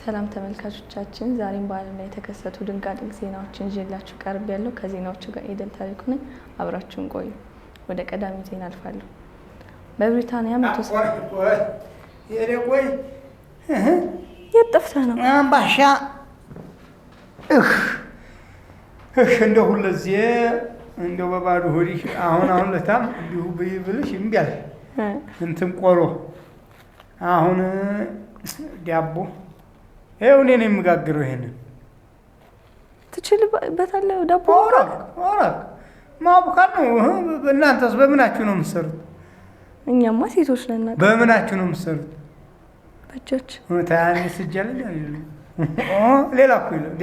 ሰላም ተመልካቾቻችን፣ ዛሬም በዓለም ላይ የተከሰቱ ድንቃድንቅ ዜናዎችን ይዤላችሁ ቀርቤያለሁ። ከዜናዎቹ ጋር ኤደን ታሪኩ ነኝ። አብራችሁን ቆዩ። ወደ ቀዳሚው ዜና አልፋለሁ። በብሪታንያ ቆይ። የት ጠፍተህ ነው? አምባሻ እንደው ሁለዜ እንደው በባዶ ሆዲሽ አሁን አሁን ለታም እንዲሁ ብይ ብልሽ እምቢ አለ። እንትን ቆሎ አሁን ዳቦ ይኸው እኔ ነኝ የምጋግረው። ይሄንን ትችልበታለህ? ዳቦ ወረቅ ወረቅ ማቡካት ነው። እናንተስ በምናችሁ ነው የምትሰሩት? እኛማ ሴቶች ነን። በምናችሁ ነው የምትሰሩት? በእጃችን። ታያኔ ስጃለኝ ሌላ እኮ የለም።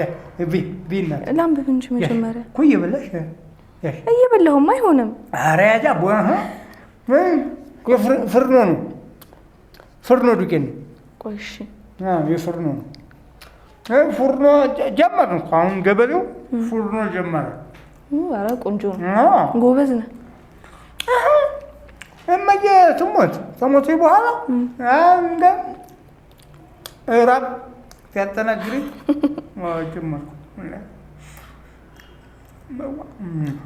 ላንብብ እንጂ መጀመሪያ። እኮ እየበላሽ እየበላሁም አይሆንም። ኧረ ያጃ ፍርኖ ነው፣ ፍርኖ ዱቄት ነው። ቆይ እሺ፣ የፍርኖ ነው። ፉርኖ ጀመርን እኮ አሁን ገበሬው ፉርኖ ጀመረ። ኧረ ቆንጆ ነው፣ ጎበዝ ነህ። እመዬ ትሞት ከሞቴ በኋላ እንደ እራብ ሲያጠናግረኝ ጀመርኩ።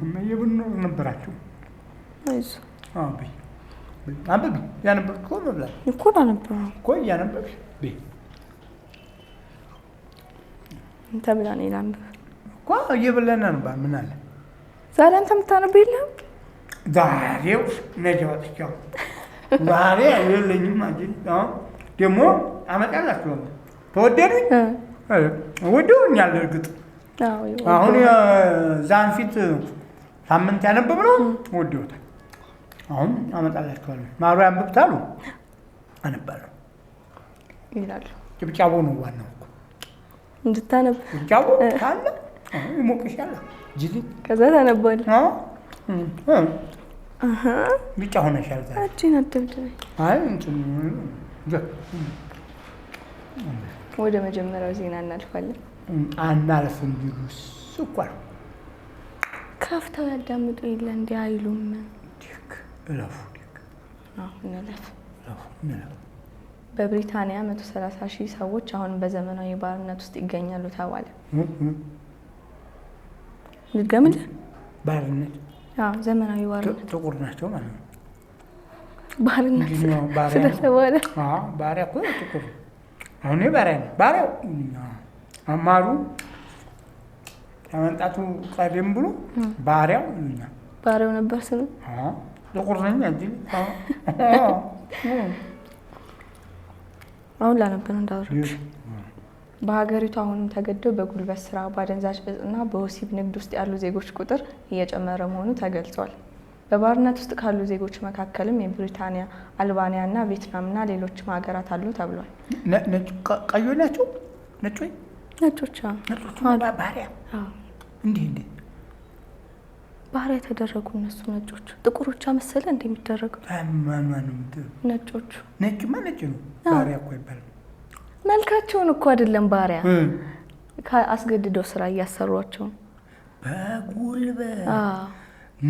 እመዬ ብንኖር ነበራቸው። አይዞህ አንብቢ። እያነበብሽ እኮ መብላት እኮ ላነበብ እኮ እያነበብሽ ብይ ተብላ ነው ላንብብ እኮ እየበላን ነበር። ምን አለ ዛሬ አንተ የምታነበው የለህም? ዛሬው ነገ ወጥቻለሁ። ዛሬ የለኝም። አንቺ አሁን ደግሞ አመጣላችኋለሁ። ተወደዱኝ፣ ወደውኛል። እርግጥ አሁን የዛን ፊት ሳምንት ያነበብነው ወደውታል። አሁን አመጣላችኋለሁ። ማሩ ያንብብታሉ፣ አነባለሁ ይላሉ። ጭብጫቦ ነው ዋናው እኮ እንድታነብ ጭብጫቦ ካለ ይሞቅሻል። ጅል ከዛ ታነባለህ። ቢጫ ሆነሻል ዛሬ። እጄን አትደብድበኝ። አይ እንትን ወደ መጀመሪያው ዜና እናልፋለን። አናልፍም ቢሉስ ስኳር ከፍተው ያዳምጡ የለ እንዲህ አይሉም። እለፉ እንለፍ። እለፉ እንለፍ። በብሪታንያ 130 ሺህ ሰዎች አሁን በዘመናዊ ባርነት ውስጥ ይገኛሉ ተባለ። ልድገምልህ? ባርነት? አዎ፣ ዘመናዊ ባርነት። ጥቁር ናቸው ማለት ነው። ባርነት ስለተባለ ባሪያ እኮ ጥቁር። አሁን ባሪያ ነው። ባሪያው አማሩ ከመምጣቱ ቀደም ብሎ ባሪያው ይሉኛል። ባሪያው ነበር ስሙ። ጥቁር ነኝ እንጂ። አሁን ላነብ ነው እንዳወራሽ። በሀገሪቱ አሁንም ተገደው በጉልበት ስራ፣ በአደንዛዥ እጽና በወሲብ ንግድ ውስጥ ያሉ ዜጎች ቁጥር እየጨመረ መሆኑ ተገልጿል። በባርነት ውስጥ ካሉ ዜጎች መካከልም የብሪታንያ፣ አልባንያ እና ቪየትናም እና ሌሎችም ሀገራት አሉ ተብሏል። ቀዮች ናቸው? ነጮች ነጮች ባሪያ እንዲህ እንዲህ ባሪያ የተደረጉ እነሱ ነጮቹ። ጥቁሮቿ መሰለ እንደ የሚደረገው ነጮቹ። ነጭማ ነጭ ነው፣ ባሪያ እኮ አይባልም። መልካቸውን እኮ አይደለም ባሪያ፣ አስገድደው ስራ እያሰሯቸው ነው። በጉልበት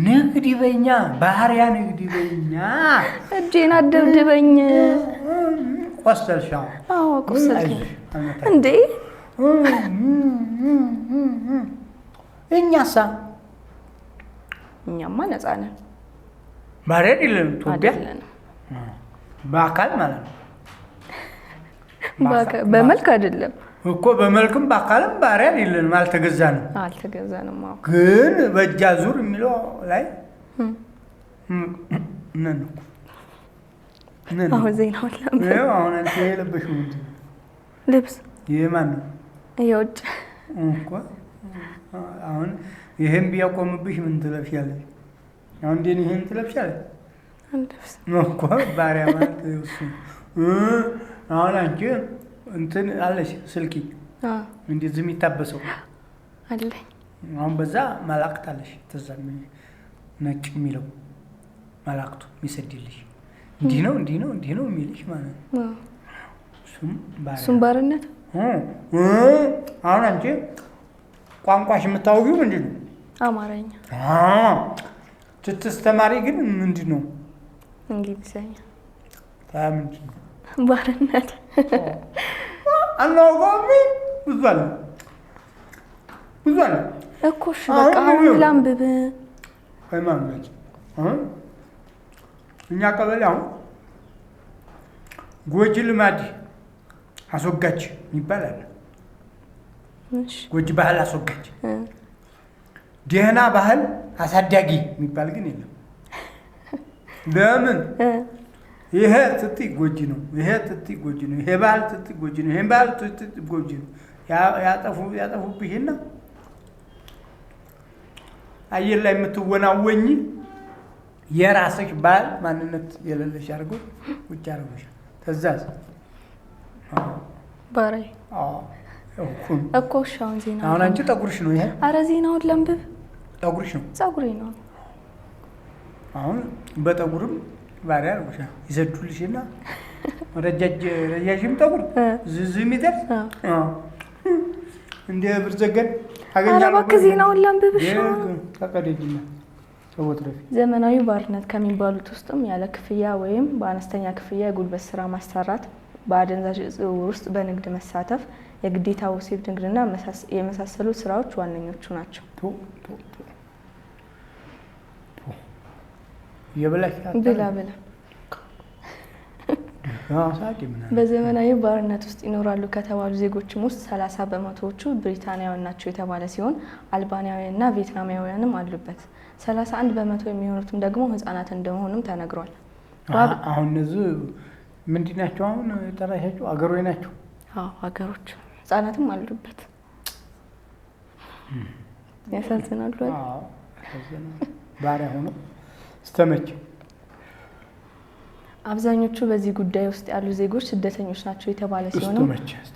ንግድ በኛ፣ ባሪያ ንግድ በኛ። እጄን አደብድበኝ። ቆሰልሽ? አዎ ቆሰልኩ። እንዴ እኛሳ? እኛማ ነፃ ነን። ባሪያ አይደለንም። ኢትዮጵያ በአካል ማለት ነው። በመልክ አይደለም እኮ፣ በመልክም በአካልም ባሪያ አይደለንም። አልተገዛንም። አልተገዛንም። አዎ። ግን በእጅ አዙር የሚለው ላይ ነን እኮ። አሁን ዜናውን ላንብብ። አሁን አንቺ የለበሽው ምንድን ነው? ልብስ። ይሄ ማን ነው? የውጭ እኮ። አሁን ይሄን ቢያቆምብሽ ምን ትለብሻለሽ? አሁን እንዴ ይሄን ትለብሻለሽ? አልለብስም እኮ። ባሪያ ማለት እሱ። አሁን አንቺ እንትን አለሽ፣ ስልኪ እንደዚህ የሚታበሰው አለኝ። አሁን በዛ መላእክት አለሽ፣ ተዛ ነጭ የሚለው መላእክቱ የሚሰድልሽ እንዲህ ነው እንዲህ ነው እንዲህ ነው የሚልሽ ማለት ነው። እሱም ባርነት። አሁን አንቺ ቋንቋሽ የምታወጊው ምንድን ነው? አማርኛ። ስትስተማሪ ግን ምንድን ነው? እንግሊዘኛ። ምንድን ነው? ባርነት። አናውቀውም። ብዙ አለ ብዙ አለ እኮ። እሺ በቃ አሁን ላንብብ። ሃይማኖት አሁን እኛ ቀበሌ አሁን ጎጂ ልማድ አስወጋጅ የሚባል አለ። ጎጂ ባህል አስወጋጅ፣ ደህና ባህል አሳዳጊ የሚባል ግን የለም። ለምን? ይሄ ስትይ ጎጂ ነው፣ ይሄ ስትይ ጎጂ ነው፣ ይሄ ባህል ስትይ ጎጂ ነው፣ ይሄ ባህል ስትይ ጎጂ ነው። ያጠፉብሽና አየር ላይ የምትወናወኝ የራስሽ ባህል ማንነት የሌለሽ አድርገው ውጭ አድርጎሻል። ተዛዝ ባራይ እኮ። እሺ አሁን ዜና አሁን አንቺ ጠጉርሽ ነው ይሄ። አረ ዜናውን ላንብብ። ጠጉርሽ ነው ፀጉሬ ነው። አሁን በጠጉርም ባሪያ አድርጎሻል። ይሰዱልሽና ረጃጅም ጠጉር ዝዝ የሚደርስ እንደ ብርዘገን አገኛለሁ። ኧረ እባክህ ዜናውን ላንብብ። እሺ ተቀደጅና ዘመናዊ ባርነት ከሚባሉት ውስጥም ያለ ክፍያ ወይም በአነስተኛ ክፍያ የጉልበት ስራ ማሰራት፣ በአደንዛዥ እጽ ዝውውር ውስጥ በንግድ መሳተፍ፣ የግዴታ ወሲብ ንግድና የመሳሰሉ ስራዎች ዋነኞቹ ናቸው። ብላ ብላ። በዘመናዊ ባርነት ውስጥ ይኖራሉ ከተባሉ ዜጎችም ውስጥ 30 በመቶዎቹ ብሪታንያውያን ናቸው የተባለ ሲሆን አልባንያውያንና ቪየትናማውያንም አሉበት። 31% የሚሆኑትም ደግሞ ህጻናት እንደሆኑም ተነግሯል። አሁን እነዚህ ምንድን ናቸው? አሁን የጠራሻቸው አገሮች ናቸው። አዎ ሀገሮች፣ ህጻናትም አሉበት። ያሳዝናሉ። ባሪያ ሆኖ እስተመቼ? አብዛኞቹ በዚህ ጉዳይ ውስጥ ያሉ ዜጎች ስደተኞች ናቸው የተባለ ሲሆንም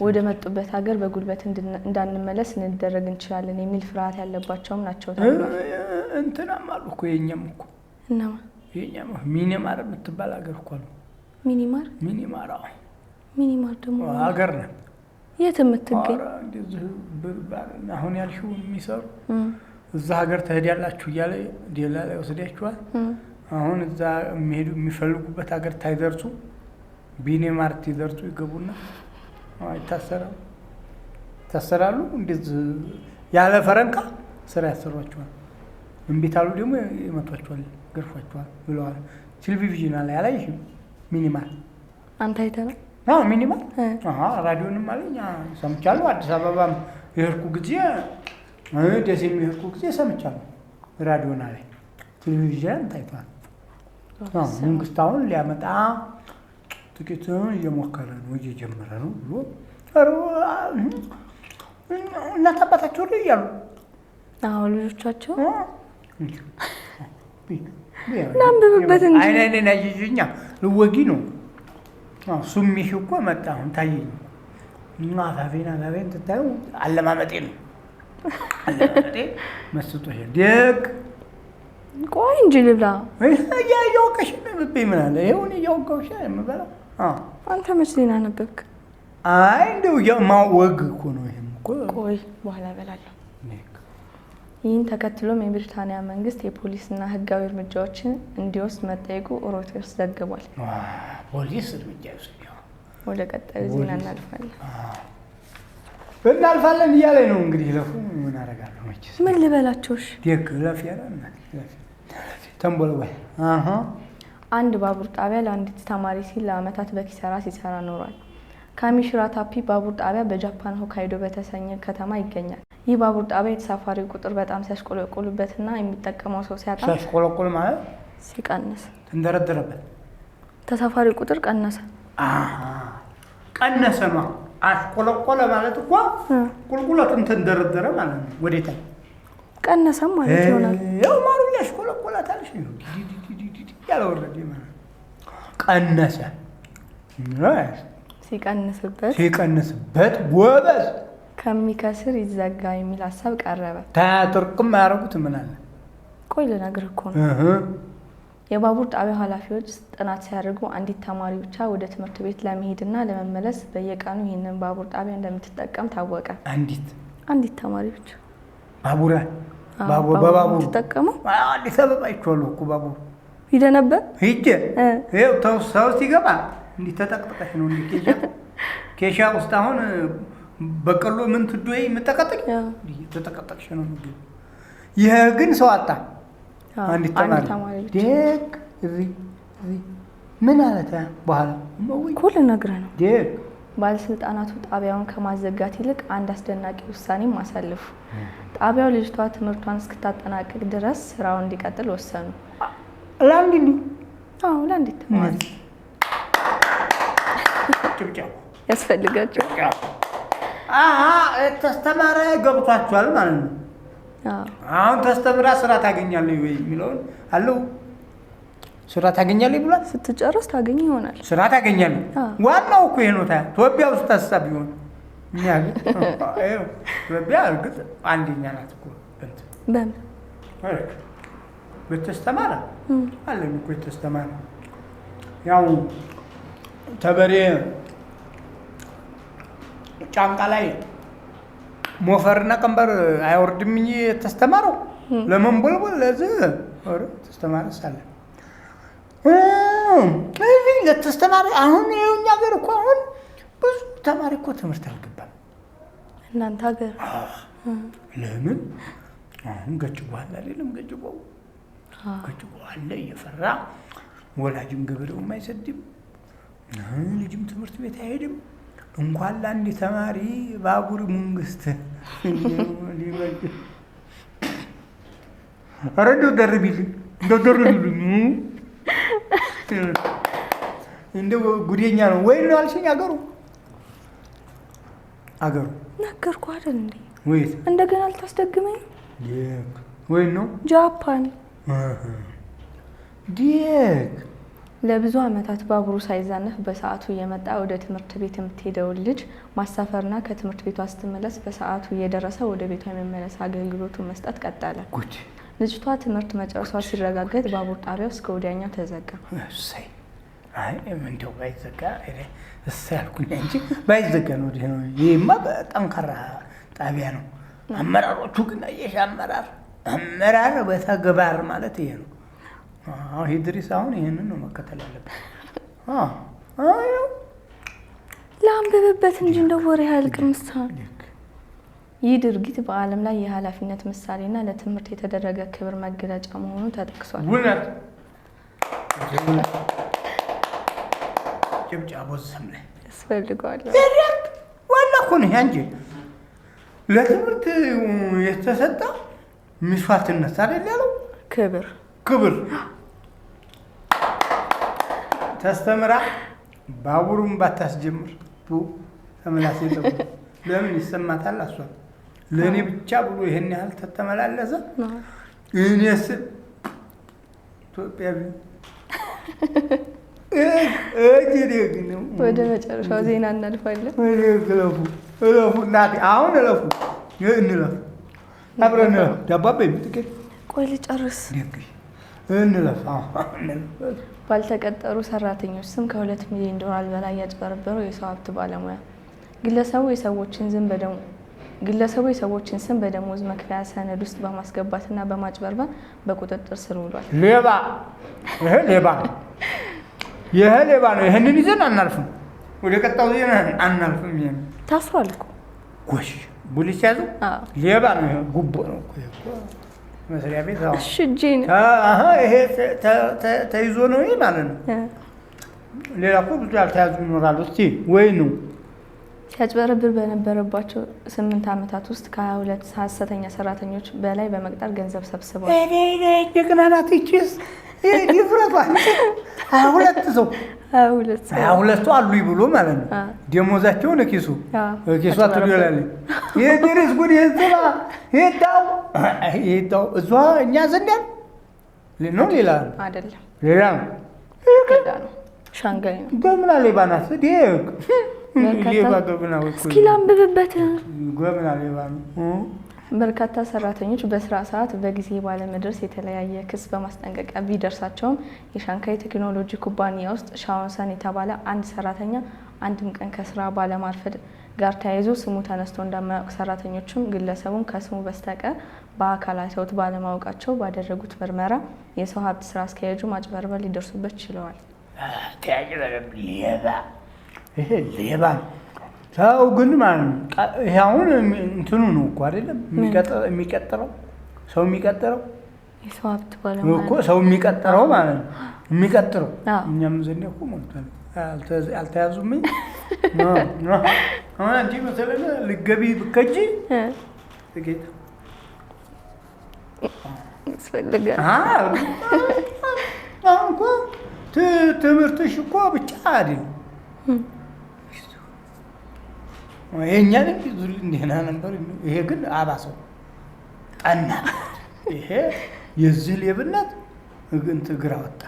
ወደ መጡበት ሀገር በጉልበት እንዳንመለስ ልንደረግ እንችላለን የሚል ፍርሃት ያለባቸውም ናቸው ተብሏል። እንትናም አሉ እኮ የእኛም እኮ። እነማ? የእኛም ሚኒማር የምትባል ሀገር እኮ አሉ። ሚኒማር? ሚኒማር፣ አዎ። ሚኒማር ደግሞ ሀገር ናት። የት የምትገኝ? እንደዚህ አሁን ያልሽው የሚሰሩ እዛ ሀገር ትሄዳላችሁ እያለ ሌላ ላይ ወስዳችኋል። አሁን እዛ የሚሄዱ የሚፈልጉበት ሀገር ታይደርሱ ቢኔማር ይደርሱ ይገቡና ይታሰራሉ ይታሰራሉ። እንደዚህ ያለ ፈረንካ ስራ ያሰሯቸዋል። እምቢ ታሉ ደግሞ ይመቷቸዋል፣ ገርፏቸዋል ብለዋል። ቴሌቪዥን ላይ አላየሽም? ሚኒማር። አንተ አይተህ ነው? አዎ ሚኒማር ራዲዮንም አለኝ ሰምቻለሁ። አዲስ አበባም የሄድኩ ጊዜ ደሴ የሄድኩ ጊዜ ሰምቻለሁ። ራዲዮና ላይ ቴሌቪዥን ታይቷል። መንግስት አሁን ሊያመጣ ጥቂት እየሞከረ ነው፣ እየጀመረ ነው ብሎ እናት አባታቸው ላይ እያሉ አዎ ልጆቻቸው እናንብብበት እንጂ። አይን አይኔን ያየሽኛ ልወጊ ነው። ሱሚሽ እኮ መጣ አሁን ታየኝ። አፋፌን አፋፌን ትታዩ አለማመጤ ነው፣ አለማመጤ መስጦሻል። ደግ ቆይ እንጂ ልብላ። እያወቀሽ ብኝ ምን አለ? ይኸው እኔ እያወቀሁሽ የምበላው። አንተ መች ዜና ነበብክ? አይ እንደው ወግ እኮ ነው ይሄም እኮ። ቆይ በኋላ እበላለሁ። ይህን ተከትሎም የብሪታንያ መንግስት የፖሊስና ሕጋዊ እርምጃዎችን እንዲወስድ መጠየቁ ሮይተርስ ዘግቧል። ፖሊስ እርምጃ ይውሰድ። ወደ ቀጣዩ ዜና እናልፋለን። እናልፋለን እያለኝ ነው እንግዲህ። ለፉ ምን አደርጋለሁ መቼስ። ምን ልበላቸው? እሺ። ደግ ለፍ ያለ ተንቦልቧል። አንድ ባቡር ጣቢያ ለአንዲት ተማሪ ሲል ለዓመታት በኪሳራ ሲሰራ ኖሯል። ካሚሽራታፒ ባቡር ጣቢያ በጃፓን ሆካይዶ በተሰኘ ከተማ ይገኛል። ይህ ባቡር ጣቢያ የተሳፋሪው ቁጥር በጣም ሲያሽቆለቁልበትና የሚጠቀመው ሰው ሲያጣ ሲያሽቆለቁል ማለት? ሲቀንስ። ተንደረደረበት። ተሳፋሪው ቁጥር ቀነሰ። ቀነሰ ነው። አሽቆለቆለ ማለት እኮ ቁልቁለቱን ተንደረደረ ማለት ነው። ወዴታ ቀነሰም ማለት ይሆናል። ያው ማሩ እያሽቆለቆላታል ያለ ወረደ ማለት ነው። ቀነሰ። ሲቀንስበት ሲቀንስበት ጎበዝ። ከሚከስር ይዘጋ የሚል ሀሳብ ቀረበ። ታጥርቅም አያደርጉት ምን አለ? ቆይ ልነግርህ እኮ ነው። የባቡር ጣቢያው ኃላፊዎች ጥናት ሲያደርጉ አንዲት ተማሪ ብቻ ወደ ትምህርት ቤት ለመሄድና ለመመለስ በየቀኑ ይህንን ባቡር ጣቢያ እንደምትጠቀም ታወቀ። አንዲት አንዲት ተማሪ ብቻ። ባቡር በባቡር የምትጠቀመው። አዲስ አበባ አይቼዋለሁ እኮ ባቡር። ሂደህ ነበር? ሂጄ ይኸው ሰው ሲገባ እንዲህ ተጠቅጥቀሽ ነው እንዲህ ኬሻ ኬሻ ውስጥ አሁን በቀሎ ምን ትዶይ የምጠቀጠቅ ተጠቀጠቅሽ ነው ምግብ። ይሄ ግን ሰው አጣ። አንዲት ተማሪ ደግ እዚህ እዚህ ምን አለ በኋላ እኮ ልነግርህ ነው። ደግ ባለስልጣናቱ ጣቢያውን ከማዘጋት ይልቅ አንድ አስደናቂ ውሳኔም አሳለፉ። ጣቢያው ልጅቷ ትምህርቷን እስክታጠናቅቅ ድረስ ስራውን እንዲቀጥል ወሰኑ። ለአንድ እንዲህ አዎ፣ ለአንዲት ተማሪ ጭብጨባ ያስፈልጋቸው። አሀ ተስተማረ ገብቷቸዋል ማለት ነው። አሁን ተስተምራ ስራ ታገኛለህ ወይ የሚለውን አለው። ስራ ታገኛለህ ብሏል። ስትጨርስ ታገኝ ይሆናል። ስራ ታገኛለህ። ዋናው እኮ ይሄ ነው። ታዲያ ኢትዮጵያ ውስጥ ታሳብ ቢሆን እኛ ግን ኢትዮጵያ እርግጥ አንደኛ ናት እኮ እንትን በምን በተስተማረ አለን እኮ የተስተማረ ያው ተበሬ ጫንቃ ላይ ሞፈርና ቀንበር አይወርድም እንጂ የተስተማረው ለመንቦልቦል ለዚህ ኧረ ተስተማረ ሳለ እዚህ ለተስተማረ አሁን ይኸው እኛ ሀገር እኮ አሁን ብዙ ተማሪ እኮ ትምህርት አልገባም። እናንተ ሀገር ለምን አሁን ገጭጓል አይደለም? ገጭጓው ገጭጓው አለ እየፈራ ወላጅም ገበሬውም አይሰድም፣ ልጅም ትምህርት ቤት አይሄድም። እንኳን ለአንድ ተማሪ ባቡር መንግስት ኧረ እንደው ደርቢልኝ፣ እንደው ደርቢልኝ፣ እንደው ጉዴኛ ነው ወይ ነው አልሽኝ? አገሩ አገሩ ነገርኩህ አይደል እንዴ? ወይት እንደገና ልታስደግመኝ? ወይ ነው ጃፓን ዲክ ለብዙ ዓመታት ባቡሩ ሳይዛነፍ በሰዓቱ እየመጣ ወደ ትምህርት ቤት የምትሄደውን ልጅ ማሳፈርና ከትምህርት ቤቷ ስትመለስ በሰዓቱ እየደረሰ ወደ ቤቷ የመመለስ አገልግሎቱን መስጠት ቀጠለ። ጉድ ልጅቷ ትምህርት መጨረሷ ሲረጋገጥ ባቡር ጣቢያው እስከ ወዲያኛው ተዘጋ። እሰይ! አይ እንደው ባይዘጋ እሰይ አልኩኝ እንጂ ባይዘጋ ነው። ነው ይሄማ ጠንካራ ጣቢያ ነው። አመራሮቹ ግን አየሽ፣ አመራር አመራር በተግባር ማለት ይሄ ነው። አዎ ኢድሪስ አሁን ይሄንን ነው መከተል ያለበት። አዎ ላንብብበት እንጂ እንደው ወሬ አያልቅም። ይህ ድርጊት በዓለም ላይ የኃላፊነት ምሳሌና ለትምህርት የተደረገ ክብር መገለጫ መሆኑ ተጠቅሷል። እውነት ጭብጨባ እዚህም ላይ ያስፈልገዋል። ዋና እኮ ነው እንጂ ለትምህርት የተሰጠ መስዋዕትነት አይደል ያለው? ክብር ክብር ተስተምራ ባቡሩን ባታስጀምር ተመላሴ ለምን ይሰማታል? እሷ ለእኔ ብቻ ብሎ ይሄን ያህል ተተመላለሰ። እኔስ ኢትዮጵያ ወደ መጨረሻው ዜና እናልፋለን። እለፉ እለፉ እናቴ አሁን እለፉ እንለፍ አብረን ዳቦ አበይም ጥቂት ቆይ ልጨርስ። እንለፍ። ባልተቀጠሩ ሰራተኞች ስም ከ2 ሚሊዮን ዶላር በላይ ያጭበረበረው የሰው ሀብት ባለሙያ ግለሰቡ የሰዎችን ስም በደሞዝ መክፈያ ሰነድ ውስጥ በማስገባትና በማጭበርበር በቁጥጥር ስር ውሏል። ሌባ! ይሄ ሌባ ነው። ይሄ ሌባ ነው። ይሄንን ይዘን አናልፍም። ወደ ቀጣዩ ዜና አናልፍም። ይሄን ታስሯል እኮ ጎሽ፣ ፖሊስ ያዘው። ሌባ ነው። ይሄ ጉቦ ነው እኮ ይሄ እኮ መስሪያ ቤት። እሺ እጄን ይሄ ተይዞ ነው ይሄ ማለት ነው። ሌላ እኮ ብዙ ያልተያዙ ይኖራሉ። እስቲ ወይ ነው ሲያጭበረብር በነበረባቸው 8 ዓመታት ውስጥ ከ22 ሀሰተኛ ሰራተኞች በላይ በመቅጠር ገንዘብ ሰብስበዋል። ጀግና ናት ይቺስ። ድፍረቷ 22 ሰው 22 ሰው አሉኝ ብሎ ማለት ነው። ደሞዛቸውን ኪሱ ኪሱ አትዶላለች። የድሪስ ጉድ ይዝባ ይጣው ይጣው እሷ እኛ ዘንድ ነው ሌላ አይደለም፣ ሌላ ነው፣ ሌላ ነው። ሻንጋይ ነው። ገምና ሌባ ናት። ሌባ ገብና እስኪ ላንብብበት። ገምና ሌባ ነው። በርካታ ሰራተኞች በስራ ሰዓት በጊዜ ባለመድረስ የተለያየ ክስ በማስጠንቀቂያ ቢደርሳቸውም የሻንጋይ ቴክኖሎጂ ኩባንያ ውስጥ ሻኦንሰን የተባለ አንድ ሰራተኛ አንድም ቀን ከስራ ባለማርፈድ ጋር ተያይዞ ስሙ ተነስቶ እንደማያውቅ ሰራተኞቹም ግለሰቡን ከስሙ በስተቀር በአካል አይተውት ባለማወቃቸው ባደረጉት ምርመራ የሰው ሀብት ስራ አስኪያጁ ማጭበርበር ሊደርሱበት ችለዋል። ሌባ! ይሄ ሌባ ነው። ሰው ግን ማለት ነው ይሄ አሁን እንትኑ ነው እኮ አይደለም የሚቀጥረው ሰው የሚቀጥረው የሰው ሀብት ባለሙያ እኮ ሰው የሚቀጥረው ማለት ነው የሚቀጥረው። አዎ። እኛም ዘንድ እኮ ሞልቷል። አልተያዙም። አሁን አንቺ መሰለህ ልገቢ ብከጂ ጥቂት ያስፈልጋል። አሁን እኮ ትምህርትሽ እኮ ብቻ አይደለም። የእኛን ዙል ደህና ነበር። ይሄ ግን አባሰው ጠና። ይሄ የዚህ ሌብነት እንትን ግራ ወጣ።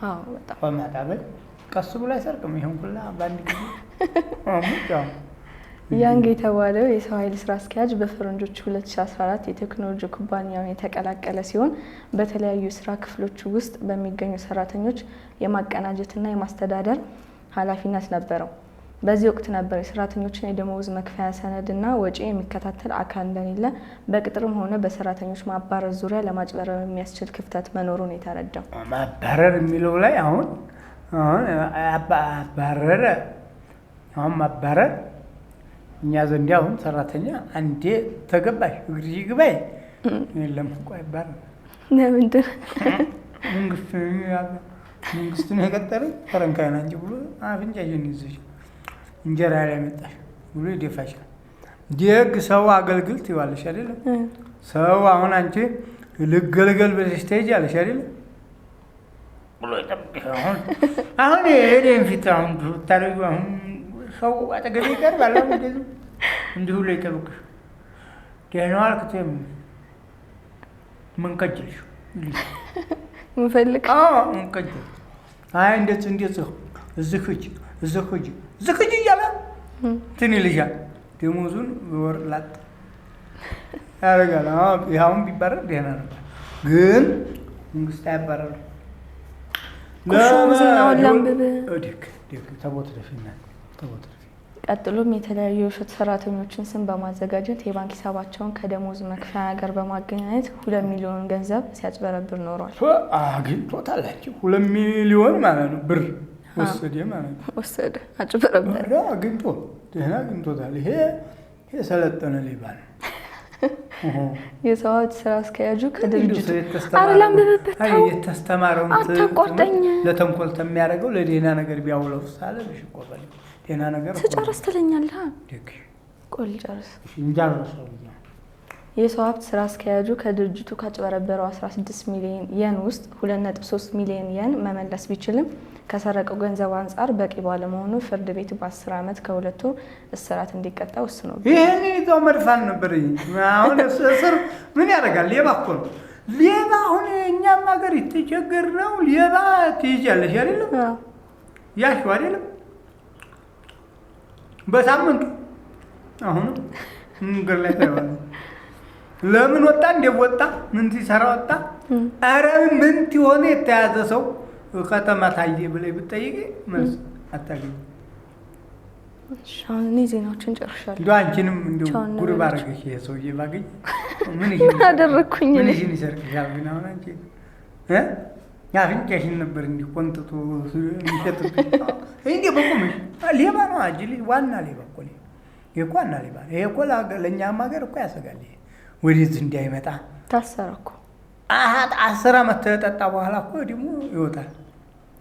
አዎ በጣም በማጣበል ቀስ ብሎ አይሰርቅም። ይሄን ሁላ በአንድ ጊዜ አሙጫ ያንግ የተባለው የሰው ኃይል ስራ አስኪያጅ በፈረንጆቹ 2014 የቴክኖሎጂ ኩባንያውን የተቀላቀለ ሲሆን በተለያዩ ስራ ክፍሎች ውስጥ በሚገኙ ሰራተኞች የማቀናጀትና የማስተዳደር ኃላፊነት ነበረው። በዚህ ወቅት ነበር የሰራተኞችን የደመወዝ መክፈያ ሰነድና ወጪ የሚከታተል አካል እንደሌለ፣ በቅጥርም ሆነ በሰራተኞች ማባረር ዙሪያ ለማጭበርበር የሚያስችል ክፍተት መኖሩን የተረዳው። ማባረር የሚለው ላይ አሁን አሁን አባረረ አሁን ማባረር እኛ ዘንድ አሁን ሰራተኛ አንዴ ተገባሽ እግርሽ ግባይ የለም እኮ አይባልም። ለምንድን መንግስት መንግስት ነው የቀጠረኝ ፈረንካይ ናንቺ ብሎ አፍንጫሽን ይዘሽ እንጀራ ላይ መጣሽ ብሎ ይደፋሻል። ደግ ሰው አገልግል ትይዋለሽ አይደለም? ሰው አሁን አንቺ ልገልገል ብለሽ ትሄጃለሽ አይደለም? ብሎ ይጠብቅሽ። አሁን አሁን የእኔን ፊት አሁን ብታደርጊው አሁን ሰው አጠገቤ ይቀርባል። አሁን እንደዚሁ እንዲሁ ብሎ ይጠብቅሽ። ደህና ዋልክ ትይው ምን ከጅልሽ ምፈልግ ምን ከጅል አይ እንደዚህ እንደዚህ እዚህ ሂጅ እዚህ ሂጅ እዚህ ሂጅ እያለ እንትን ይልሻል። ደሞዙን በወር ላጥ ያደርጋል። ይህ አሁን ቢባረር ደህና ነበር፣ ግን መንግስት አያባረርም። ቁርሾውን ዜናውን ላንብብ። ደግ ደግ ተቦት ደፊና ተቦት ደፊ ቀጥሎም የተለያዩ የውሸት ሰራተኞችን ስም በማዘጋጀት የባንክ ሂሳባቸውን ከደሞዝ መክፈያ ጋር በማገናኘት 2 ሚሊዮን ገንዘብ ሲያጭበረብር ኖሯል። አግኝቶታል። አንቺ 2 ሚሊዮን ማለት ነው ብር ወሰደ ማለት ነው። ወሰደ፣ አጭበረበረ። ኧረ አግኝቶ ደህና አግኝቶታል። ይሄ የሰለጠነ ሌባ ነው። የሰው ሀብት ስራ አስኪያጁ ከድርጅቱ የተስተማረው- ኧረ ላንብብበት፣ አይ ተው። የተስተማረውን አታቋርጠኝ። ለተንኮል ተሚያደርገው ለደህና ነገር ቢያውለው ሳለ ብሽ እኮ በል ደህና ነገር እኮ ነው። ስጨርስ ትለኛለህ። ደግ ቆይ ልጨርስ። እንጃ ነው። የሰው ሀብት ስራ አስኪያጁ ከድርጅቱ ካጭበረበረው 16 ሚሊዮን የን ውስጥ 2.3 ሚሊዮን የን መመለስ ቢችልም ከሰረቀው ገንዘብ አንጻር በቂ ባለመሆኑ ፍርድ ቤት በ10 ዓመት ከ2 ወር እስራት እንዲቀጣ ወስኖበታል። ይህንን ይዘው መድፋን ነበር። አሁን እስር ምን ያደርጋል? ሌባ እኮ ነው ሌባ። አሁን እኛም ሀገር የተቸገር ነው። ሌባ ትይዣለሽ አይደለም? ያሽው አይደለም? በሳምንቱ አሁንም መንገድ ላይ ታየዋለህ። ለምን ወጣ? እንዴት ወጣ? ምን ሲሰራ ወጣ? ኧረ ምን የሆነ የተያዘ ሰው ከተማ ታየ ብለሽ ብትጠይቂ መልስ አታገኝም። እሺ፣ አሁን እኔ ዜናዎችን ጨርሻለሁ። እንደው አንቺንም እንደው ቻው ጉድ እንበላቸው። ባደረገሽ ይሄ ሰውዬ ባገኝ ምን ምን አደረግኩኝ እኔ? ምንሽን ይሰርቅሻል? ግን አሁን አንቺ እ አፍንጫሽን ነበር እንዲህ ቆንጥቶ የሚሸጥብሽ። እንዲህ በቁምሽ ሌባ ነው። አጅል ዋና ሌባ እኮ ነው። ይሄ እኮ ዋና ሌባ ነው። ይሄ እኮ ለእኛም ሀገር እኮ ያሰጋል። ይሄ ወደዚህ እንዳይመጣ ታሰረ እኮ። አሀ 10 ዓመት ተጠጣ በኋላ እኮ ደግሞ ይወጣል።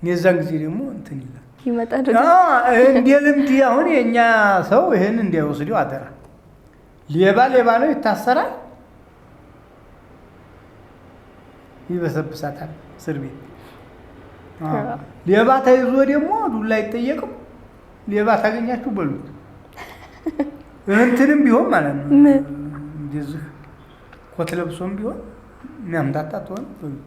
የዛን ጊዜ ደግሞ እንትን ይላል። ይመጣል። እንደ ልምድ አሁን የእኛ ሰው ይህን እንዳይወስደው አደራ። ሌባ ሌባ ነው፣ ይታሰራል፣ ይበሰብሳታል እስር ቤት። አዎ። ሌባ ተይዞ ደግሞ ዱላ አይጠየቅም። ሌባ ታገኛችሁ በሉት። እንትንም ቢሆን ማለት ነው ምን? እንደዚህ ኮት ለብሶም ቢሆን የሚያምታታ ትሆን በሉት።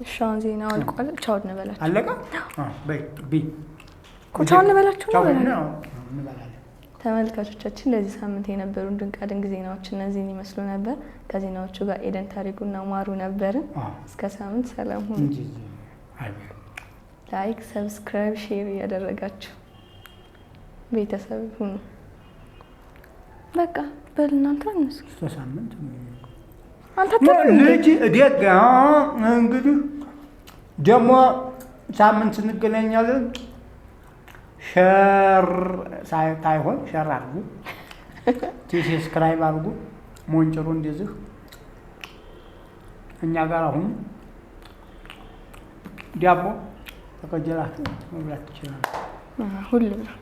እሺ፣ አሁን ዜናው አልቋል። ቻው እንበላቸው። አለቀ። አዎ፣ በይ ብይ። እኮ ቻው እንበላቸው ቻው እንበላለን። እንበላለን። ተመልካቾቻችን ለዚህ ሳምንት የነበሩን ድንቃድንቅ ዜናዎች እነዚህን ይመስሉ ነበር። ከዜናዎቹ ጋር ኤደን ታሪኩና ማሩ ነበርን። አዎ። እስከ ሳምንት ሰላም ሁኑ። እንጂ አይ Like፣ subscribe፣ share እያደረጋችሁ ቤተሰብ ሁኑ። በቃ በል እናንተ እነሱ እስከ ሳምንት አንተ አትልም እንዴ? ልጅ ደግ እንግዲህ ደግሞ ሳምንት እንገናኛለን። Share ሳይሆን share አድርጉ፣ subscribe አድርጉ። ሞንጭሩ እንደዚህ እኛ ጋር አሁን ዳቦ ተቀጀላችሁ መብላት ትችላላችሁ። ሁሉም ነው።